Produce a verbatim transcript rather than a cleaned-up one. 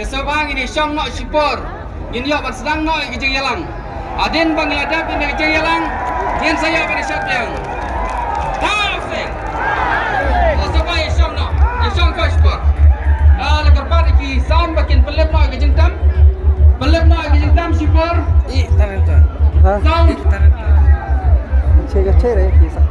Sngewbha ngin ïa shong noh shipor. Ngin ïoh ban sdang noh ïa ka jingïalang. Hadien ba ngi la dep ïa ka jingïalang, ngin sa ïoh ban ïa shad biang. Tang seng. Sngewbha ïa shong noh. Ïa shong noh shipor. Ah, la kyrpad ïa ki sound ba kin pynlip noh ïa ka jingtem. Pynlip noh ïa ka jingtem shipor. I, taran ta. Ha? Sound. Che, che, che, re, ki sa.